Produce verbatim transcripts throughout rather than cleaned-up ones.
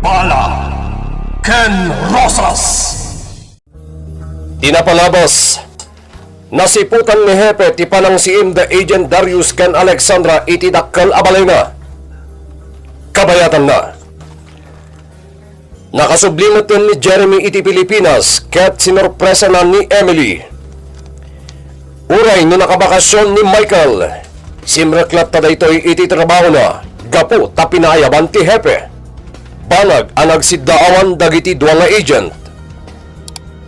Bala ken Rosas. Ti napalabas, nasiputan ni Hepe ti panangsiim da Agent Darius ken Alexandra iti dakkel a balayna. Kabayatanna, nakasubli metten ni Jeremy iti Pilipinas ket sinurpresana ni Emily. Uray no nakabakasyon ni Michael, simrek latta daytoy iti trabahona gapu ta pinaayaban ti hepe. Banag a nagsiddaawan dagiti dua nga agent.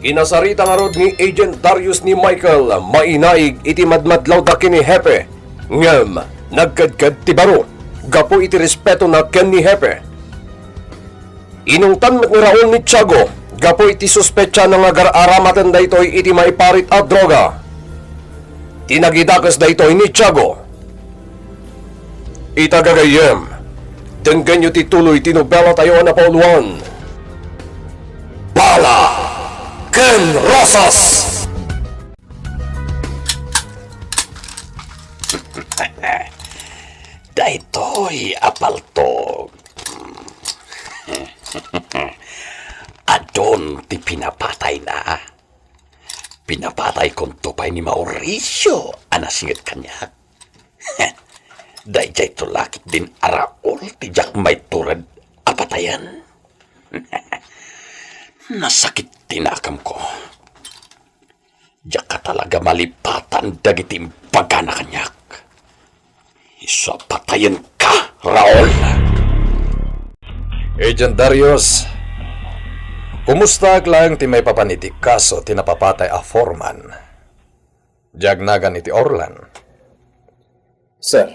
Kinasarita ngarud ni Agent Darius ni Michael mainaig iti madmadlawda ken ni hepe, ngem nagkedked ti baro gapu iti respetona ken ni hepe. Inungtan met ni Raul ni Tiago gapu iti suspetsana nga agar-aramaten daytoy iti maiparit a droga. Ti nagidakes daytoy ni Tiago. Ita gagayyem, denggenyo ti tuloy ti nobelatayo a napauluan, Bala ken Rosas! Daytoy a paltog. Adun ti pinapatayna. Pinapataykonto pay ni Mauricio a nasinget kaniak. Daydiay to lakit din a Raul ti diak maitured a patayen. Nasakit ti nakamko. Diak talaga malipatan dagiti imbagana kaniak. Isu a patayenka, Raul! Agent Darius, kumustaak laeng ti maipapan iti kaso ti napapatay a foreman? Diak nagan iti Orlan. Sir,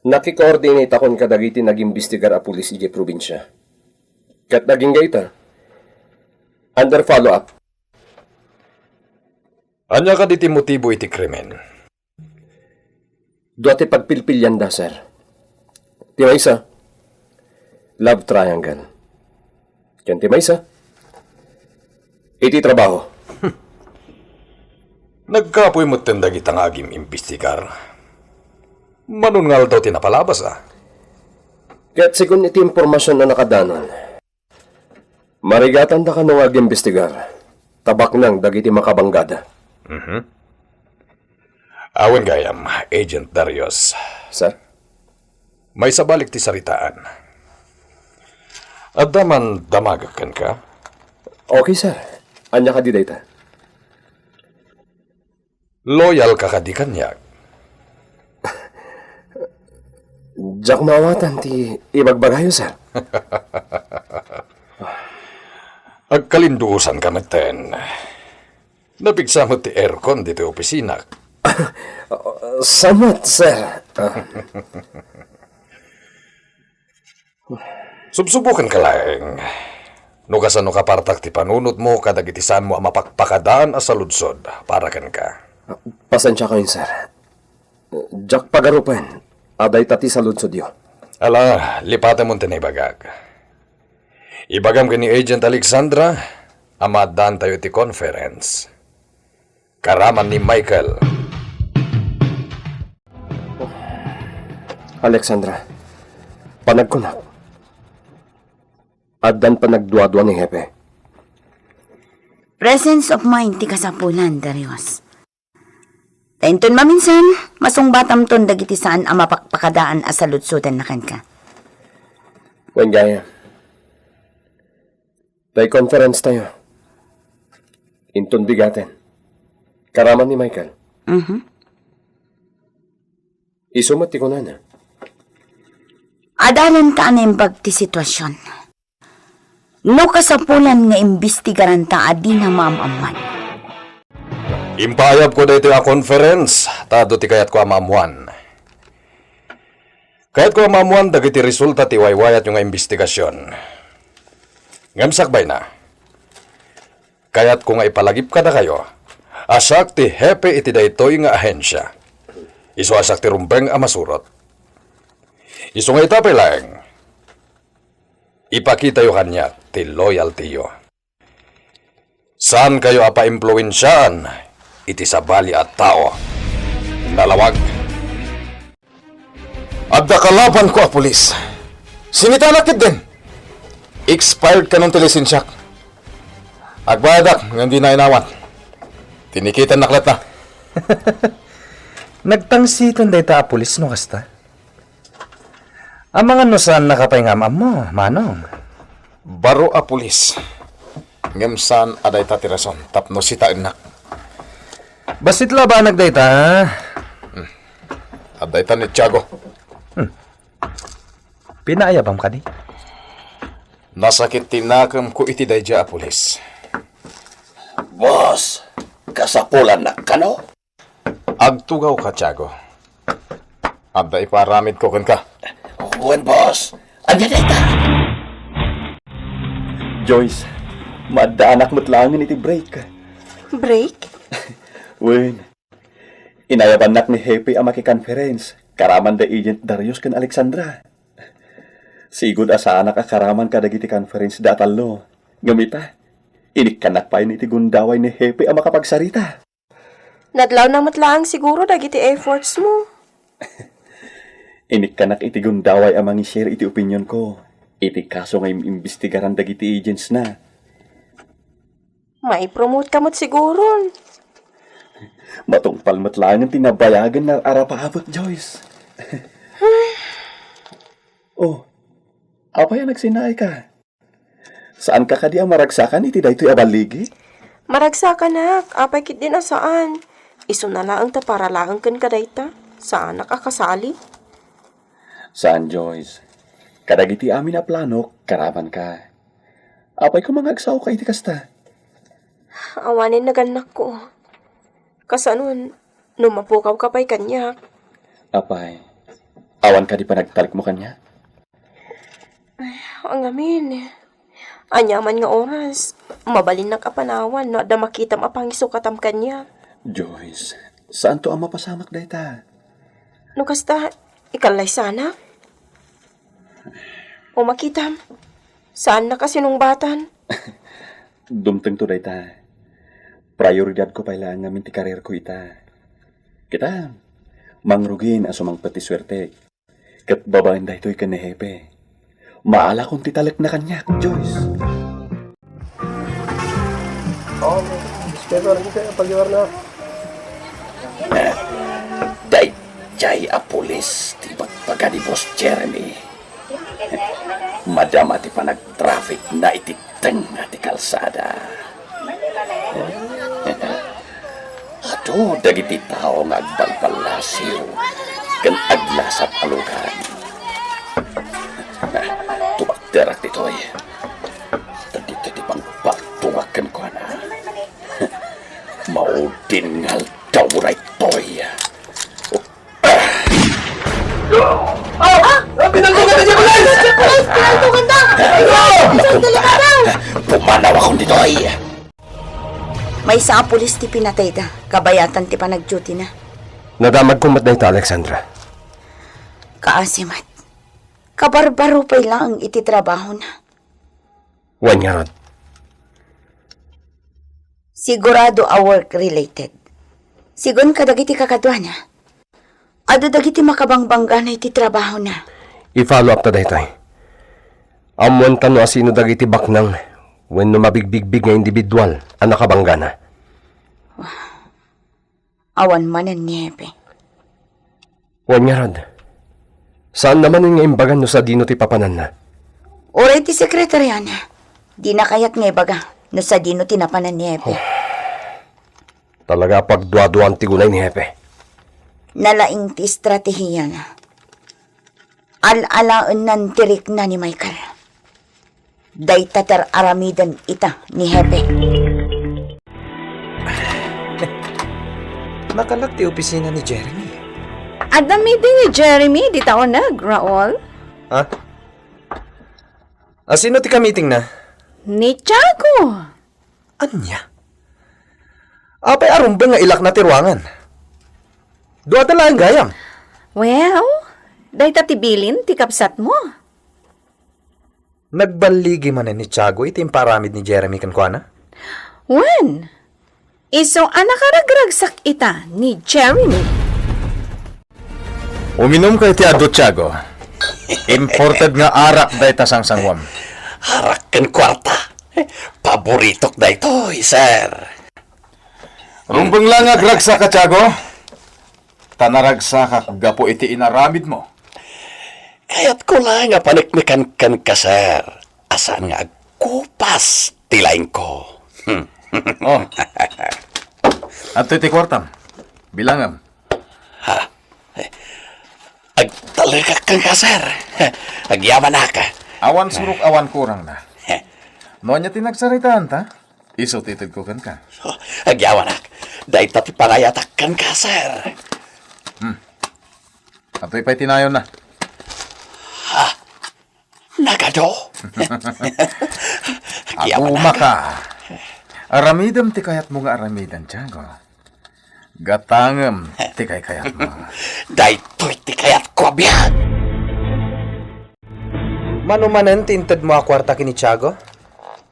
nakikoordinateakon kadagiti nagimbestigar a pulis idiay probinsia. Ket nagingga ita, under follow-up. Ania kadi ti motibo iti krimen? Dua ti pagpilpilianda, sir. Ti maysa, love triangle. Ken ti maysa, iti trabaho. Nagkapoy metten dagita nga agim-imbestigar. Mano nga aldaw ti napalabas, a? Ket segun iti impormasion a nakadanon, marigatanda kano nga agimbestigar, ta baknang dagiti makabanggada. Mhm. Awan gayam, Agent Darius. Sir? Maisabalik ti saritaan. Adda man damagek kenka? Okay, sir. Ania kadi dayta? Loyal ka kadi kaniak? Diak maawatan ti ibagbagayo, sir. Agkalinduosan ka metten. Napigsa met ti aircon ditoy opisina. Saan met, sir? Subsuboken ka laeng. No kasano kapartak ti panunotmo kadagiti saanmo a mapakpakadaan a saludsod para kenka. Pasensiakayon, sir. Diak pagarupen a dayta ti saludsodyo. Ala, lipatemon ti naibagak. Ibagam ken ni Agent Alexandra a maaddaantayo iti conference. Karaman ni Michael. Alexandra, panagkunak. Addan panagduadua ni Hepe. Presence of mind ti kasapulan, Darius. Ta inton maminsan, masungbatamton dagiti saan a mapakpakadaan a saludsodanna kenka. Wen gayam. Tay conference tayo. Inton bigaten. Karaman ni Michael. Mhm. Isu met ti kunana. Adalanka a naimbag ti sitwasion. No kasapulan nga imbestigaranta a dina maam-ammuan. Impaayabko daytoy a conference, ta adu ti kayatko a maammuan. Kayatko a maammuan dagiti resulta ti waywayatyo nga imbestigasion. Ngem sakbayna, kayatko nga ipalagip kadakayo a siak ti hepe iti daytoy nga ahensia. Isu a siak ti rumbeng a masurot. Isu nga ita pay laeng, ipakitayo kaniak ti loyaltyyo. Saankayo a paimpluensiaan iti sabali a tao. Nalawag. Adda kalabanko a pulis. Singitanak ketdin. Expired kanon ti lisensiak. Agbayadak ngem dina inawan. Tinikitannak latta. Nagtangsitan dayta a pulis no kasta. Amangan no saannaka pay nga am-ammo, Manong. Baro a pulis. Ngem saan a dayta ti rason tapno sitaennak. Bassit labanak dayta. Hmm. Adda ita ni Tiago. Hmm. Pinaayabam kadi? Nasakit ti nakemko iti daydiay a pulis. Boss, kasapulannak kano? Agtugawka, Tiago. Adda ipaaramidko kenka. Wen, boss. Ania dayta? Joyce, maaddaanak met laengen iti break. Break? Wen, inayabannak ni Hepe a makikonference, karaman da Agent Darius ken Alexandra. Sigud a saanak a karaman kadagiti conference da a tallo. Ngem ita, inikkannak pay iti gundaway ni Hepe a makapagsarita. Nadlawna met laeng siguro dagiti efforts mo. Inikkannak iti gundaway a mangi-share iti opinionko iti kaso nga im-imbestigaran dagiti agents na. Maipromote ka met siguron. Matungpal met laengen ti nabayagen nga arapabek, Joyce. Oh, apay a nagsinnaayka? Saanka kadi a maragsakan iti daytoy a balligi? Maragsakanak, apay ketdin a saan? Isuna laeng ta para laeng kenka dayta. Saanak a kasali. Saan, Joyce. Kadagiti amin a planok, karamanka. Apay koma nga agsao ka iti kasta? Awanen nagannakko. Kasanon, no mapukawka pay kaniak. Apay, awan kadi panagtalekmo kaniak? Ay, angamin. Aniaman nga oras, mabalinnak a panawan no adda makitam a pangisukatam kaniak. Joyce, saanto a mapasamak dayta? No kasta, ikallaysanak? O makitam, saannak a sinungbatan? Dumtengto dayta. Prioridadko pay laeng ngamin ti karierko ita. Kita, mangrugin a sumangpet ti suertek. Ket babaen daytoy ken ni Hepe. Maalakon ti talekna kaniak, Joyce. Oh, newspaper, ano kaya pagiwarna? Daydiay a pulis ti ibagbaga ni Boss Jeremy. Madama ti panagtrafikna iti tengnga ti kalsada. Adu dagiti tao nga agbalballasiw ken aglasat a lugan. Tumakderak ditoy. Ta ditoy ti pangpagtungak kenkuana. Maudin nga aldaw daytoy. Ah! Pinaltugan na niya, pulis! Pulis! Pinaltugan na! Pulis! Delikado! Pumanawakon ditoy! Maysa a pulis ti pinatayda, kabayatan ti panagduty na. Nadamagko met dayta, Alexandra. Kaasi met. Kabarbaro pay laeng iti trabahona. Wen ngarud. Sigurado a work-related. Sigun kadagiti kakaduana, adu dagiti makabangbangganay ti trabahona. I-follow up ta daytoy. Ammoenta no asino dagiti baknang wenno mabigbigbig nga individual a nakabanggana. Awan manen ni Hepe. Wen ngarud, saanna manen nga imbagan no sadino ti papananna. Uray ti sekretariana, dina kayat nga ibaga no sadino ti napanan ni Hepe. Oh. Talaga a pagduaduaan ti gunay ni Hepe. Nalaing ti estratehiana. Al-alaennan ti rikna ni Michael. Dayta ti ar-aramiden ita ni Hepe. Nakalak ti opisina ni Jeremy. Adda meeting ni Jeremy dita uneg, Raul. Ha? Asino ti ka-meeting na? Ni Tiago. Ania? Apay a rumbeng nga ilakna ti ruangan? Duada laeng gayam. Well, dayta ti bilin ti kabsatmo. Nagballigi manen ni Tiago iti impaaramid ni Jeremy kenkuana? Wen, isu a nakaragragsak ita ni Jeremy. Uminumka iti adu, Tiago. Imported nga arak dayta sangsanguam. Arak ken kuarta. Eh, paboritok daytoy, sir. Rumbeng la nga agragsaka, Tiago. Ta naragsakak gapu iti inaramidmo. Kayatko la nga paneknekan kenka, sir. A saan nga agkupas ti laingko. Oh. Adtoy ti kuartam. Bilangam. Ha? Eh, agtalekak kenka, sir. Agyamanak. Awan surok, awan kurangna. No ania ti nagsaritaanta, isu ti itedko kenka. Oh, agyamanak. Dayta ti pangayatak kenka, sir. Hmm. Adtoy pay ti nayonna. Ha? Nagadu? Agyamanak. Agumaka. Aramidem ti kayatmo nga aramiden, Tiago. Gatangem ti kaykayatmo. Daytoy ti kayatko a biag. Mano manen ti intedmo a kuarta ken ni Tiago?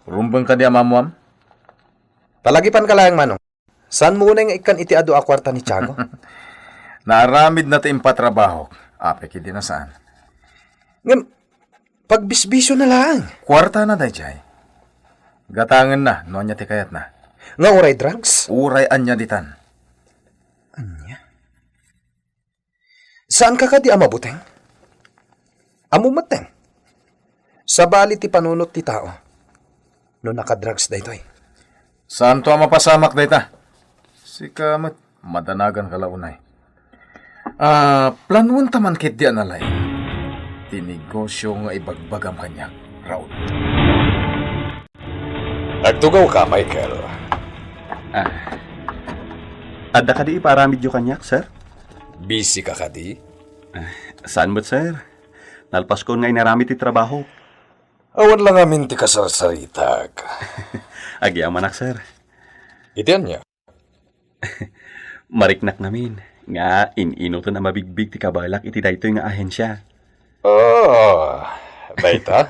Rumbeng kadi a maammuam? Palagipanka laeng, Manong. Saanmo unay nga ikkan iti adu a kuarta ni Tiago? Naaramidna ti impatrabahok. Apay ketdi a saan. Ngem, pagbisbisiona laeng. Kuartana daydiay. Gatangenna no ania ti kayatna. Nga uray drugs? Uray ania ditan. Ania? Saanka kadi a mabuteng? Ammom metten. Sabali ti panunot ti tao no nakadrugs daytoy. Saanto a mapasamak dayta. Sika met, madanaganka la unay. Ah, planuenta man ketdi a nalaing ti negosio nga ibagbagam kaniak, Raul. Agtugawka, Michael. Ah. Adda kadi ipaaramidyo kaniak, sir? Busy ka kadi? Ah, saan met, sir? Nalpaskon nga inaramid ti trabaho. Awan la ngamin ti kasarsaritak. Agyamanak, sir. Iti ania? Mariknak ngamin nga in-inuton a mabigbig ti kabaelak iti daytoy nga ahensia. Oh, dayta?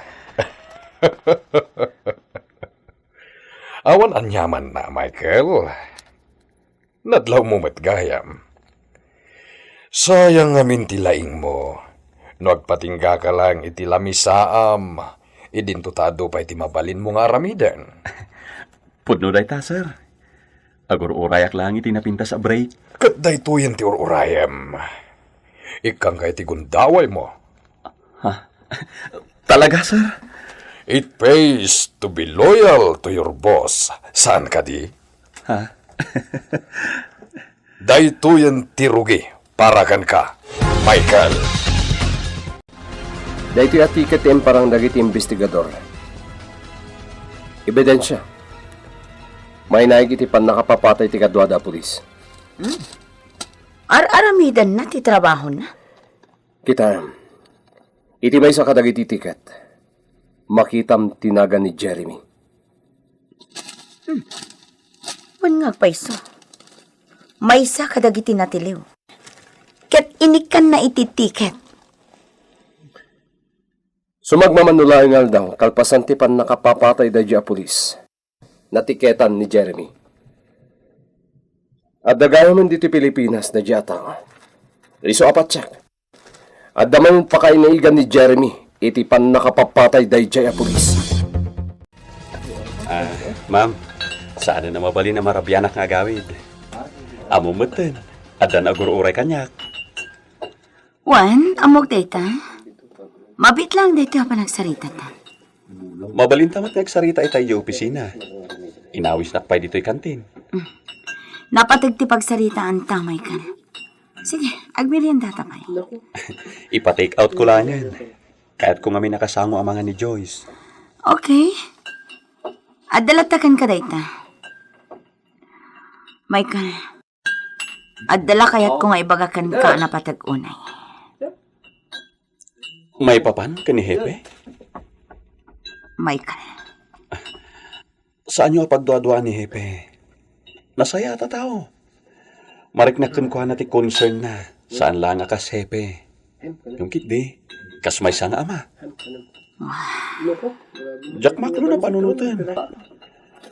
Awan aniamanna, Michael. Nadlawmo met gayam. Sayang ngamin ti laingmo no agpatinggaka laeng iti lamisaam idinto ta adu pay ti mabalinmo nga aramiden. Pudno dayta, sir. Agur-urayak laeng iti napintas a break. Ket daytoyen ti ur-urayem. Ikkanka iti gundawaymo. Ha? Talaga, sir? It pays to be loyal to your boss. Saan kadi? Ha? Daytoyen ti rugi para kenka, Michael. Daytoy a tiket ti imparang dagiti imbestigador. Ebidensia. Mainaig iti pannakapapatay ti kaduada a pulis. Hmm. Ar-aramidenna ti trabahona? Kitam, iti maysa kadagiti tiket, makitam ti nagan ni Jeremy. Hmm. Wen nga agpayso, maysa kadagiti natiliw. Ket inikkanna iti tiket. Sumagmamano laeng nga aldaw, kalpasan ti pannakapapatay daydi a pulis, natiketan ni Jeremy. Adda gayamen ditoy Pilipinas daydi a tao. Isu a patiek, adda man pakainaigan ni Jeremy iti pannakapapatay daydi a pulis. Ah, ma'am, saanen a mabalin a marabianak nga agawid. Ammom metten, addan agur-uray kaniak. Wen, ammok dayta. Mabiit laeng daytoy a panagsaritata. Mabalinta met nga agsarita ita idiay opisina. Inawisnak pay ditoy kantin. Mm. Napateg ti pagsaritaanta, Michael. Sige, agmeriendata pay. Ipa-take out ko laengen. Kayatko ngamin a kasango a mangan ni Joyce. Okay. Adda latta kenka dayta. Michael, adda la kayatko nga ibaga kenka a napateg unay. Maipapan ken ni Hepe? Michael. Saanyo a pagduaduaan ni Hepe. Nasayaat a tao. Mariknak kenkuana ti concernna, saan la nga kas Hepe. Ngem ketdi, kas maysa nga ama. Diak maklon a panunoten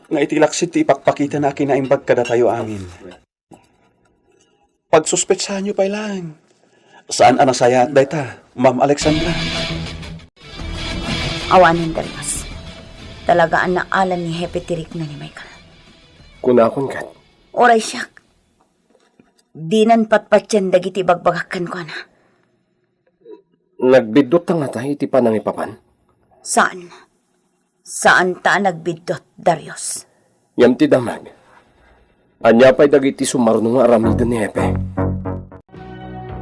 nga iti laksid ti ipakpakitana a kinaimbag kadatayo amin. Pagsuspetsahanyo pay laeng. Saan a nasayaat dayta, Ma'am Alexandra? Awanen, Darius. Talaga a naalan ni Hepe ti rikna ni Michael. Kunakon ket. Uray siak. Dinan patpatien dagiti ibagbagak kenkuana. Nagbiddutta ngata iti panangipapan? Saan. Saanta a nagbiddut, Darius. Ngem ti damag. Ania pay dagiti sumarno nga aramiden ni Hepe?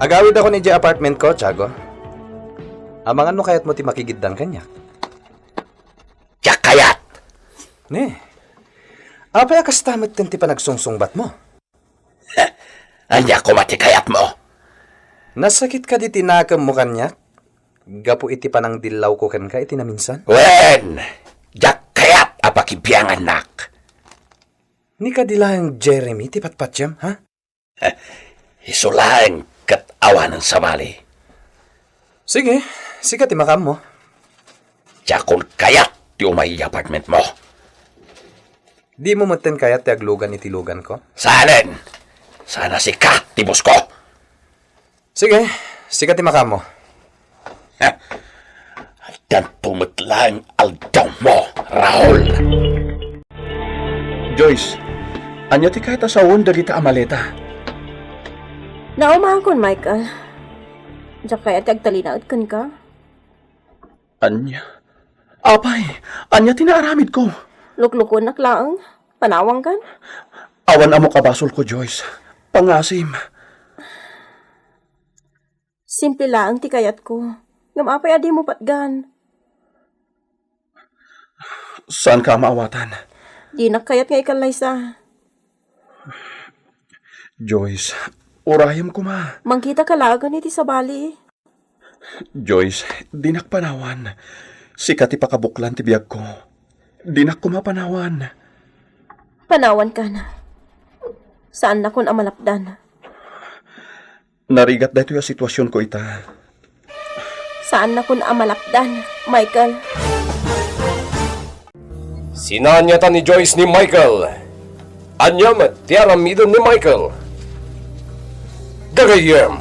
Agawidakon idiay apartmentko, Tiago. Amangan no kayatmo ti makigiddang kaniak. Diak kayat! Ne. Apay a kasta metten ti panagsungsungbatmo? Ania koma ti kayatmo? Nasakit kadi ti nakemmo kaniak gapu iti panangdillawko kenka iti naminsan? Wen, diak kayat a pakibiangannak. Ni kadi laeng Jeremy ti patpatiem, ha? Isu laeng ket awanen sabali. Sige, sika ti makaammo. Diakon kayat ti umay idiay apartmentmo. Dimo metten kayat ti aglugan iti luganko? Saanen! Saan a sika ti bosko! Sige, sika ti makaammo. Addanto met laeng aldawmo, Raul! Joyce, ania ti kayat a sawen dagita a maleta? Naumangkon, Michael. Diak kayat ti agtalinaed kenka. Ania? Apay, ania ti naaramidko? Luklukunak laeng. Panawangkan? Awan ammok a basolko, Joyce. Pangasim. Simple laeng ti kayatko. Ngem apay a dimo patgan? Saanka a maawatan? Dinak kayat nga ikallaysa. Joyce, urayem koma. Mangkitaka laengen iti sabali. Joyce, dinak panawan. Sika ti pakabuklan ti biagko. Dinak koma panawan. Panawankan. Saannakon a malapdan. Narigat daytoy a situasionko ita. Saannakon a malapdan, Michael. Sinaniatan ni Joyce ni Michael. Ania met ti aramiden ni Michael? Gagayyem,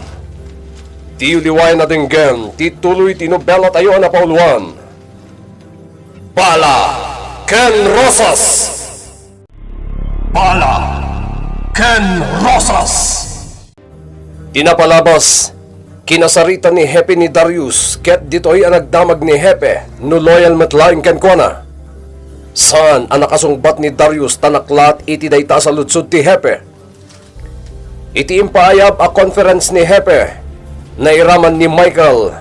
diyo liwayan a denggen ti tuloy ti nobelatayo a napauluan, Bala ken Rosas! Bala ken Rosas! Ti napalabas, kinasarita ni Hepe ni Darius ket ditoy a nagdamag ni Hepe no loyal met laeng kenkuana. Saan a nakasungbat ni Darius ta naklaat iti dayta a saludsod ti Hepe. Iti impaayab a conference ni Hepe, nairaman ni Michael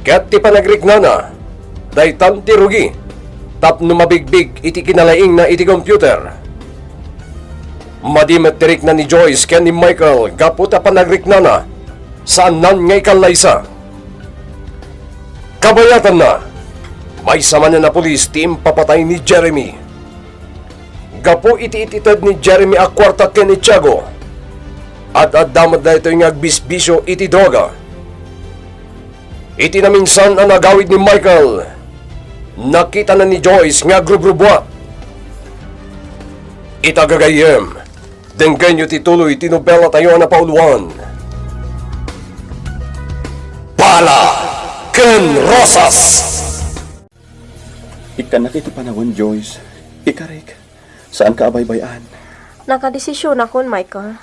ket ti panagriknana, daytan ti rugi tapno mabigbig iti kinalaingna iti computer. Madi met ti rikna ni Joyce ken ni Michael gapu ta panagriknana, saannan nga ikallaysa. Kabayatanna, maysa manen a pulis ti impapatay ni Jeremy. Gapu iti it-ited ni Jeremy a kuarta ken ni Tiago, ad-adda met daytoy nga agbisbisio iti droga. Iti naminsan a nagawid ni Michael, nakitana ni Joyce nga agrubrubuat. Ita gagayyem, denggenyo ti tuloy ti nobelatayo a napauluan, Bala ken Rosas! Ikkannak iti panawen, Joyce. Ikarik, saanka a baybay-an. Nakadesisionakon, Michael.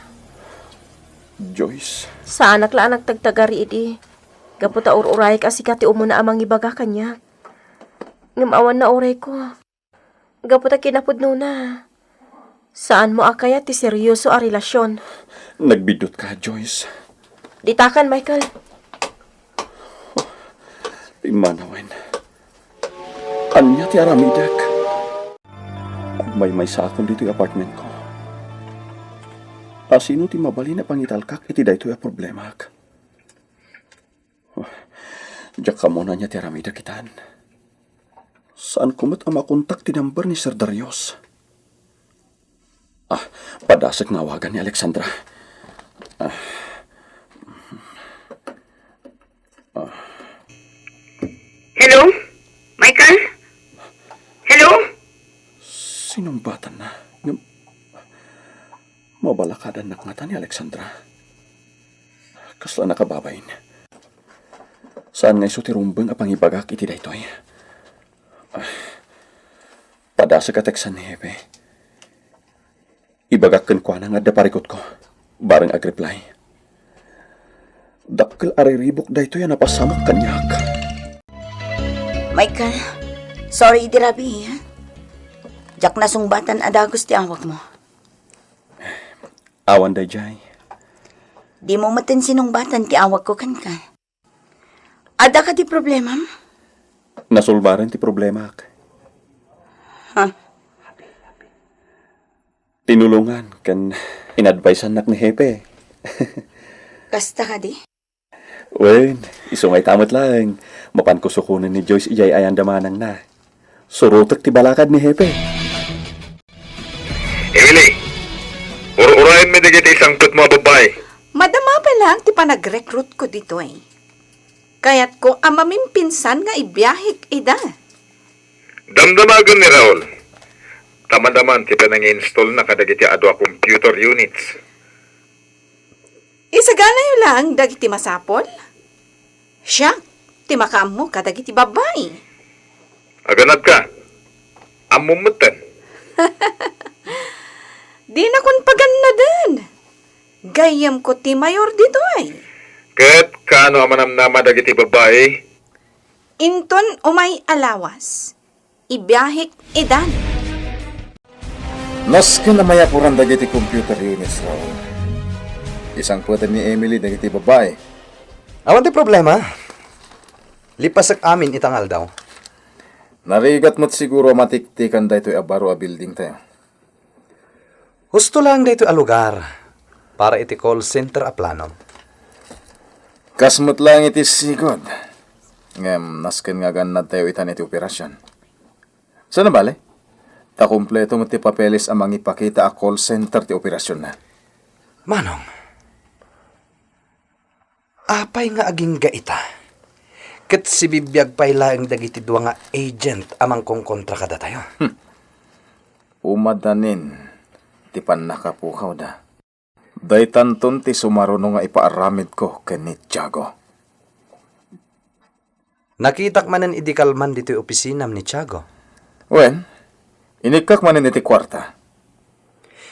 Joyce. Saanak la a nagtagtagari idi. Gapu ta ur-urayek a sika ti umuna a mangibaga kaniak. Ngem awan naurayko. Gapu ta kinapudnona, saanmo a kayat ti seryoso a relasion. Nagbiddutka, Joyce. Ditakan, Michael. Immanawen. Ania ti aramidek? Agmaymaysaakon ditoy apartmentko. Asino ti mabalin a pangitalkak iti daytoy a problemak? Diak ammo no ania ti aramidek itan. Saanko met a makontak ti number ni Sir Darius. Ah, padasek nga awagan ni Alexandra. Ah. Ah. Hello? Michael? Hello? Sinungbatanna. Ngem, mabalakadannak ngata ni Alexandra. Kasla nakababain. Saan nga isu ti rumbeng a pangibagak iti daytoy. Padasek a teksan ni Hepe. Ibagak kenkuana nga adda parikutko. Bareng agreply. Dakkel a riribuk daytoy a napasamak kaniak. Michael, sorry idi rabii, ha? Diak nasungbatan a dagus ti awagmo. Awan daydiay. Dimo metten sinungbatan ti awagko kenka. Adda kadi problemam? Nasolbaren ti problemak. Ha? Tinulongan ken inadviseannak ni Hepe. Kasta kadi? Wen, isu nga ita met laeng, mapanko sukonen ni Joyce idiay ayan da manangna. Surotek ti balakad ni Hepe. Emily, ur-urayenmi dagiti sangpetmo a babbai. Madama pay laeng ti panagrekrutko ditoy. Kayatko a mamimpinsan nga ibiahek ida. Damdamagen ni Raul. Tamadaman ti panangi-installna kadagiti adu a computer units. Isaganayo laeng dagiti masapul. Siak ti makaammo kadagiti babbai. Aganadka. Ammom metten. Dinakon pagannaden. Gayyemko ti mayor ditoy. Ket kaano a manamnama dagiti babbai? Inton umay a lawas, ibiahek idan. Nasken a mayapuran dagiti computer units, Raul. Isangpeten ni Emily dagiti babbai. Awan ti problema. Lipasek amin ita nga aldaw. Narigat met siguro a matiktikan daytoy a baro a building tayo. Husto laeng daytoy a lugar para iti call center a planom. Kas met laeng iti sigud. Ngem nasken nga agannad tayo itan iti operasyon. Saan a bale? Ta kompleto met ti papeles a mangipakita a call center ti operasyon na. Manong, apay nga agingga ita? Ket sibibiag pay laeng dagiti dua nga agent a mangkonkontra kadatayo. Hmm. Umadanin ti pannakapukawda. Daytanton ti sumaruno nga ipaaramidko ken ni Tiago. Nakitak manen idi kalman ditoy opisinam ni Tiago. Wen, inikkak manen iti kuarta.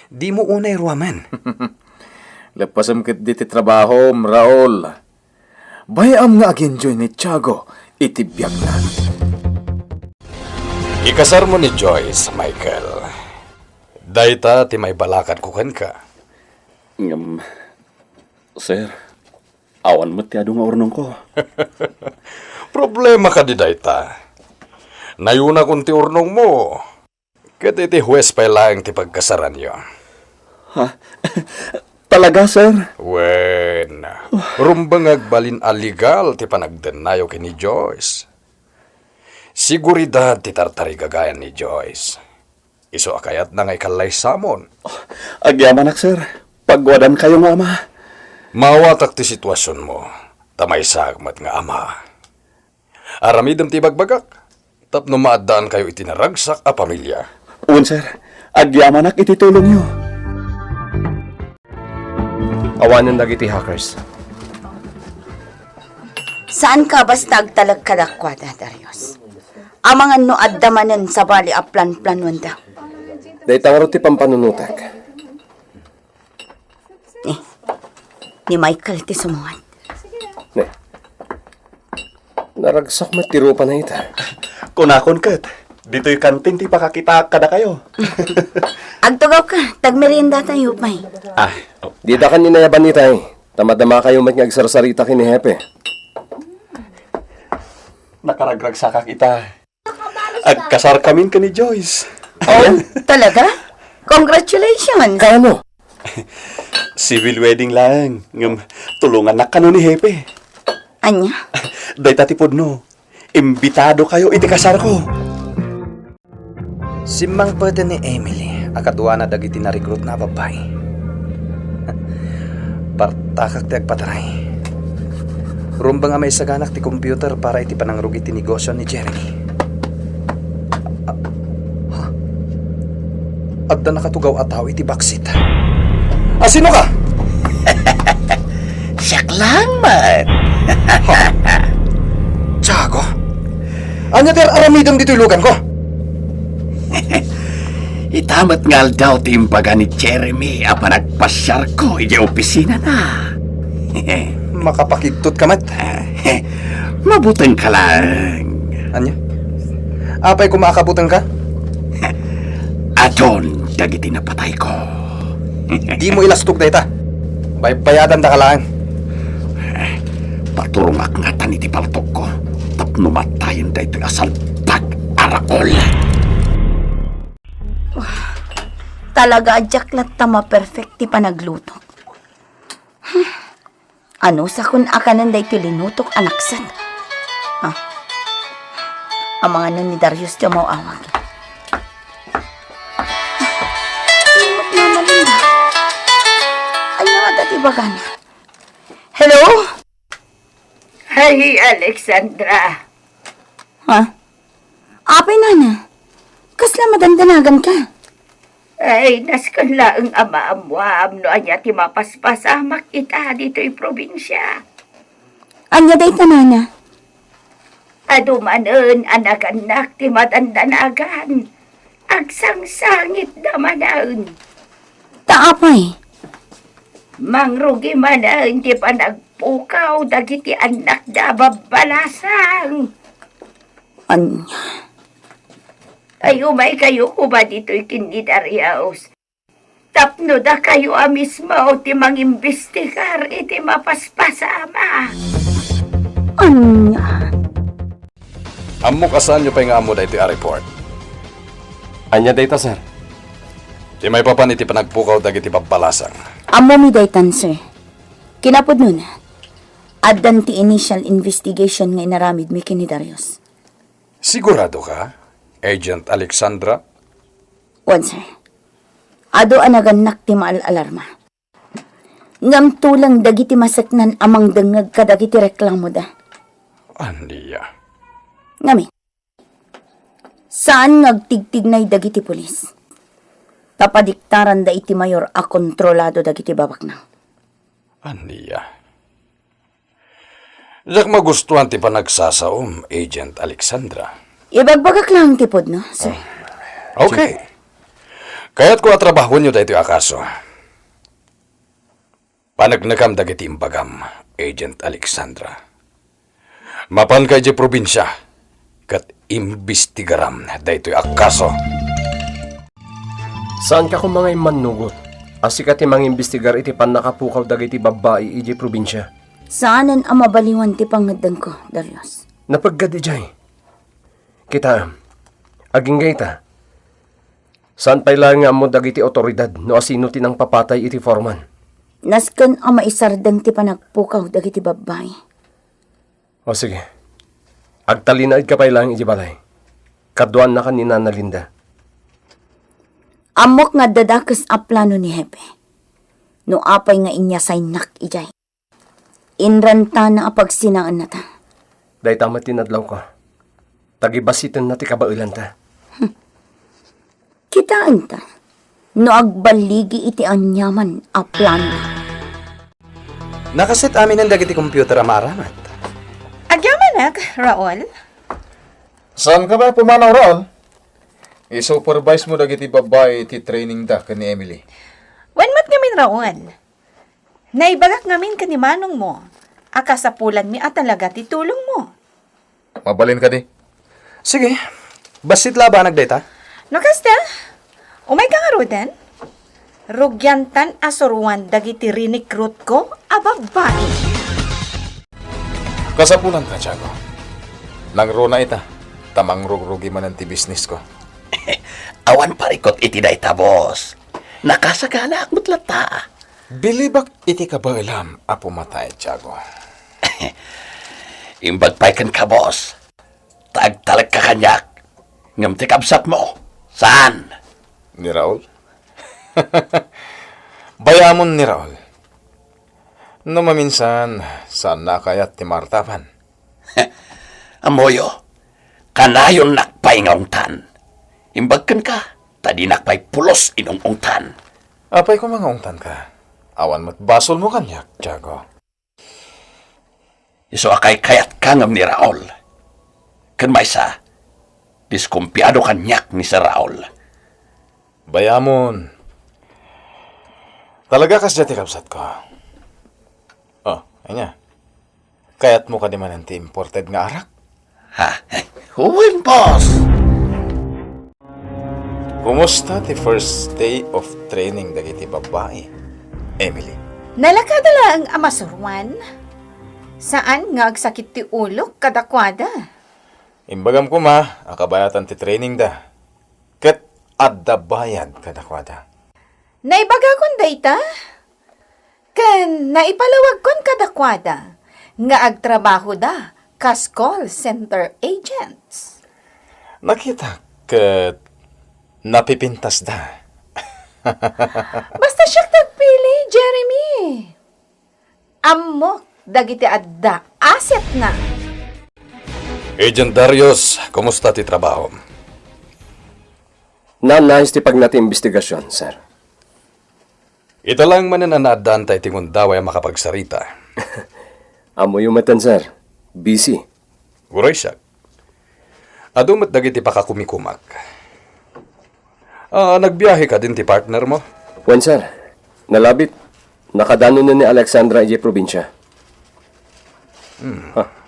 Dimo unay ruamen. Leppasem ketdi ti trabahom, Raul. Bay-am nga ag-enjoy ni Tiago iti biagna. Ikasarmo ni Joyce, Michael. Dayta ti maibalakadko kenka. Ngem, sir, awan met ti adu nga urnongko. Problema kadi dayta? Nayunakon ti urnongmo. Ket iti huwes pay laeng ti pagkasaranyo. Ha? Talaga, sir? Wen, rumbeng nga agbalin a legal ti panagdennayo ken ni Joyce. Seguridad ti tartarigagayan ni Joyce. Isu a kayatna nga ikallaysamon. Agyamanak, sir. Pagwadankayo nga ama. Maawatak ti situasionmo, ta maysaak met nga ama. Aramidem ti ibagbagak tapno maaddaankayo iti naragsak a pamilia. Wen, sir. Agyamanak iti tulongyo. Awanen dagiti hackers. Saanka a basta agtalek kadakuada, Darius. Amangan no adda manen sabali a planplanuanda. Dayta ngarud ti pampanunotek. Eh, ni Michael ti sumuwat. Ne. Naragsak met ti rupana ita. Kunakon ket, ditoy kantin ti pakakitaak kadakayo. Agtugawka, ta agmeriendatayo pay. Ah, oh. Dita kan inayaban itay, ta madamakayo met nga agsarsarita ken ni Hepe. Nakaragragsakak ita. Agkasarkamin ken ni Joyce. Oh, talaga? Congratulations! Civil wedding laeng, ngem tulongannak kano ni Hepe. Ania? Dayta ti pudno. Imbitadokayo iti kasarko. Simmangpeten ni Emily a kaduana dagiti narekrutna a babbai. Partakak ti agpataray. Rumbeng a maisaganak ti computer para iti panangrugi ti negosyo ni Jeremy. Ah, ha? Adda nakatugaw a tao iti backseat. Asino ka? Siak lang man. Ha? Tiago? Ania ti ar-aramidem ditoy luganko? Ita met nga aldaw ti imbaga ni Jeremy a panagpasiarko idiay opisinana. Makapakidtot ka met. Mabutengka laeng. Ania? Apay koma a kabutengka? Adun dagiti napatayko. Dimo ilastog dayta. Baybayadandaka laeng. Paturongak ngatan iti paltokko tapno matayen daytoy a salbag a Raul. Talaga a diak latta maperfect ti panaglutok. Hmm. Anusakon a kanen daytoy linutok a nakset. Ah. Amangan ni Darius ti umaw-awag. Imot Mama Linda. Ania nga dati bagana? Hello? Hi, Alexandra. Ha? Apay, nana? Kasla madandanagan ka? Ay, nasken laeng a maammuam no ania ti mapaspasamak ita ditoy probinsia. Ania dayta, nana? Adu manen a nagannak ti madandanagan. Agsangsangitda manen. Ta apay? Mangrugi manen ti panagpukaw dagiti annakda a babbalasang. Ania? Ay, umaykayo koma ditoy ken ni Darius. Tapno dakayo a mismo ti mangimbestigar iti mapaspasamak. Ania? Ammok a saanyo pay nga ammo daytoy a report. Ania dayta, sir? Ti maipapan iti panagpukaw dagiti babbalasang. Ammomi daytan, sir. Kinapudnona, addan ti initial investigation nga inaramidmi ken ni Darius. Sigurado ka, Agent Alexandra? Wen, sir. Adu a nagannak ti maal-alarma. Ngem tuleng dagiti maseknan a mangdengngeg kadagiti reklamoda. Ania? Ngamin, saan nga agtigtignay dagiti pulis. Ta padiktaranda iti mayor a kontrolado dagiti babaknang. Ania? Diak magustuan ti panagsasaom, Agent Alexandra. Ibagbagak laeng ti pudno, sir. Oh. Okay. Kayatko a trabahoenyo daytoy a kaso. Paneknekam dagiti imbagam, Agent Alexandra. Mapanka idiay probinsia ket imbestigaram daytoy a kaso. Saanka koma nga immannugot a sika ti mangimbestigar iti pannakapukaw dagiti babbai idiay probinsia? Saanen a mabaliwan ti pangngeddengko, Darius. Napeggad idiay. Kitaem, agingga ita. Saan pay laeng nga ammo dagiti awtoridad no asino ti nangpapatay iti foreman. Nasken a maisardeng ti panagpukaw dagiti babbai. O sige. Agtalinaedka pay laeng idiay balay. Kaduannaka ni Nana Linda. Ammok nga adda dakes a plano ni Hepe. No apay nga inyasaynak idiay. Inrantana a pagsinaennata. Dayta met ti nadlawko. Tagibasitenna ti kabaelanta. Kitaenta no agballigi iti aniaman a plano. Nakaset aminen dagiti computer a maaramat. Agyamanak, Raul. Saanka pay a pumanaw, Raul? I-supervise mo dagiti babbai iti trainingda ken ni Emily. Wen met ngamin, Raul. Naibagak ngamin ken ni manongmo a kasapulanmi a talaga ti tulongmo. Mabalin kadi? Sige, bassit la a banag dayta. No kasta, umayka ngaruden. Rugiantan a suroan dagiti rinikrutko a babbai. Kasapulanta, Tiago. Nangruna ita, ta mangrugrugi manen ti bisnisko. Awan parikut iti dayta, boss. Nakasaganaak met latta. Bilibak iti kabaelam a pumatay, Tiago. Imbag pay kenka, boss. Ta agtalekka kaniak. Ngem ti kabsatmo, saan? Ni Raul? Bayamon ni Raul. No maminsan, saanna a kayat ti maartapan. Ammoyo, kanayonnak pay nga ungtan. Imbag kenka, ta dinak pay pulos inung-ungtan. Apay koma nga ungtanka? Awan met basolmo kaniak, Tiago. Isu a kaykayatka ngem ni Raul. Ken maysa, Diskumpiado kaniak ni Sir Raul. Bayamon. Talaga kasdiay ti kabsatko. Oh, ania? Kayatmo kadi manen ti imported nga arak? Ha? Wen, boss! Kumusta ti first day of training dagiti babbai, Emily? Nalakada laeng a masuroan. Saan nga agsakit ti ulok kadakuada. Imbagam koma a kabayatan ti trainingda. Ket adda bayad kadakuada. Naibagakon dayta? Ken naipalawagkon kadakuada nga agtrabahoda kas call center agents. Nakitak ket napipintasda. Basta siak ti agpili, Jeremy. Ammok dagiti adda assetna. Agent Darius, kumusta ti trabahom? Naayos ti pagna ti imbestigasion, sir. Ita laeng manen a naaddaanta iti gundaway a makapagsarita. Ammoyo metten, sir. Busy. Uray siak. Adu met dagiti pakakumikumak. Ah, nagbiahe kadin ti partnermo? Wen, sir. Nalabit. Nakadanonen ni Alexandra idiay probinsia. Hmm. Ha.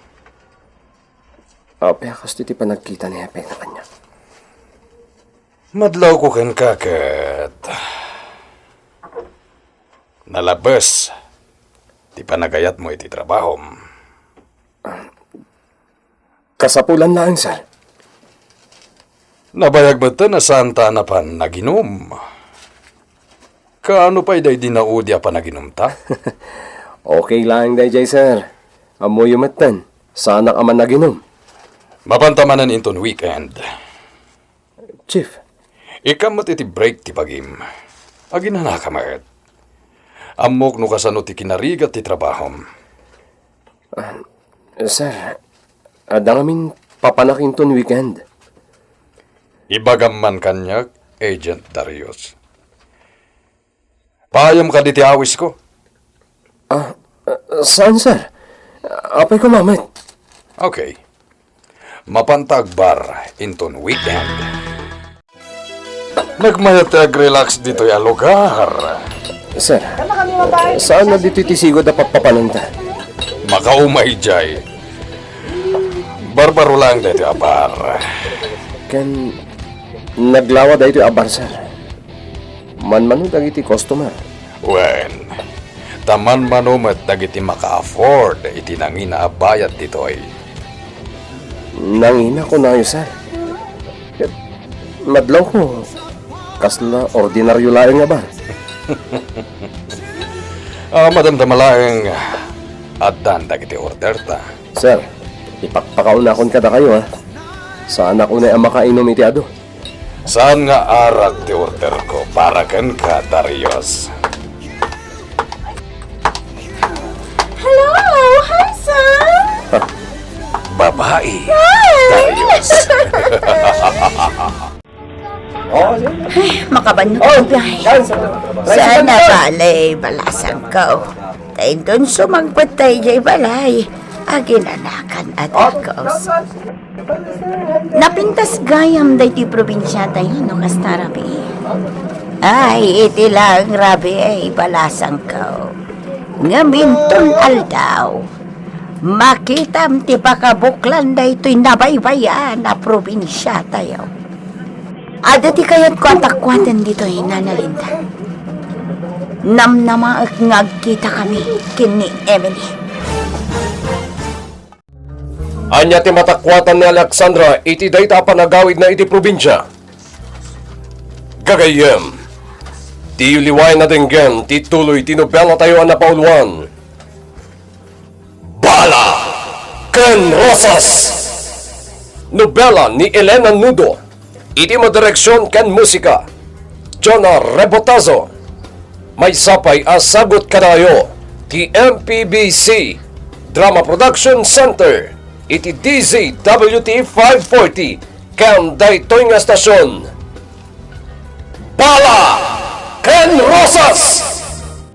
Apay a kastoy ti panagkita ni Hepe kaniak? Madlawko kenka ket nalabes ti panagayatmo iti trabahom. Kasapulan laeng, sir. Nabayag metten a saanta a napan naginom. Kaano pay daydi naudi a panaginumta? Okay laeng daydiay, sir. Ammoyo metten, saanak a managinom. Mapanta manen inton weekend. Chief. Ikkam met iti break ti bagim. Aginanaka met. Ammok no kasano ti kinarigat ti trabahom. Ah, sir, adda ngamin papanak inton weekend. Ibagam man kaniak, Agent Darius. Paayam kadi ti awisko? Ah, ah, saan, sir? Apay koma met? Okay. Mapanta agbar inton weekend. Nagmayat ti agrelax ditoy a lugar. Sir, saan na ditoy ti sigud a pappapananta? Makaumay jay. Barbaro laeng daytoy a bar. Ken naglawa daytoy a bar, sir. Manmano dagiti customer. Wen, ta manmano met dagiti maka-afford iti nangina a bayad ditoy. Nangina kunayo, sir? Ket madlawko, kasla ordinario laeng a bar. Ah, madamdama laeng, addan dagiti orderta. Sir, ipakpakaunakon kadakayo, ha? Saanak unay a makainom iti adu. Saan nga arak ti orderko para kenka, Darius? Hello! Hi, sir! Babae, Hi! Darius. Ay, makabannok ti biyahe. Sana balay, balasangko. Ta inton sumangpet tayo jay balay, aginanakan a dakos. Napintas gayam daytoy probinsia tayo no kasta, Rabi. Ay, iti lang, Rabi, ay balasangko. Ngem inton aldaw, makitam ti pakabuklan daytoy nabaybayan a probinsia tayo. Adda ti kayatko a takuaten ditoy, Nana Linda. Namnamaek nga agkitakami ken ni Emily. Ania ti matakuatan ni Alexandra iti dayta a panagawidna iti probinsia? Gagayyem, diyo liwaen a denggen ti tuloy ti nobelatayo a napauluan, Bala ken Rosas. Nobela ni Elena Nudo. Iti madireksion ken musika, Jonah Rebotazo. Maysa pay a sagut kadakayo ti M P B C Drama Production Center iti D Z W T five forty ken daytoy nga estasion, Bala ken Rosas!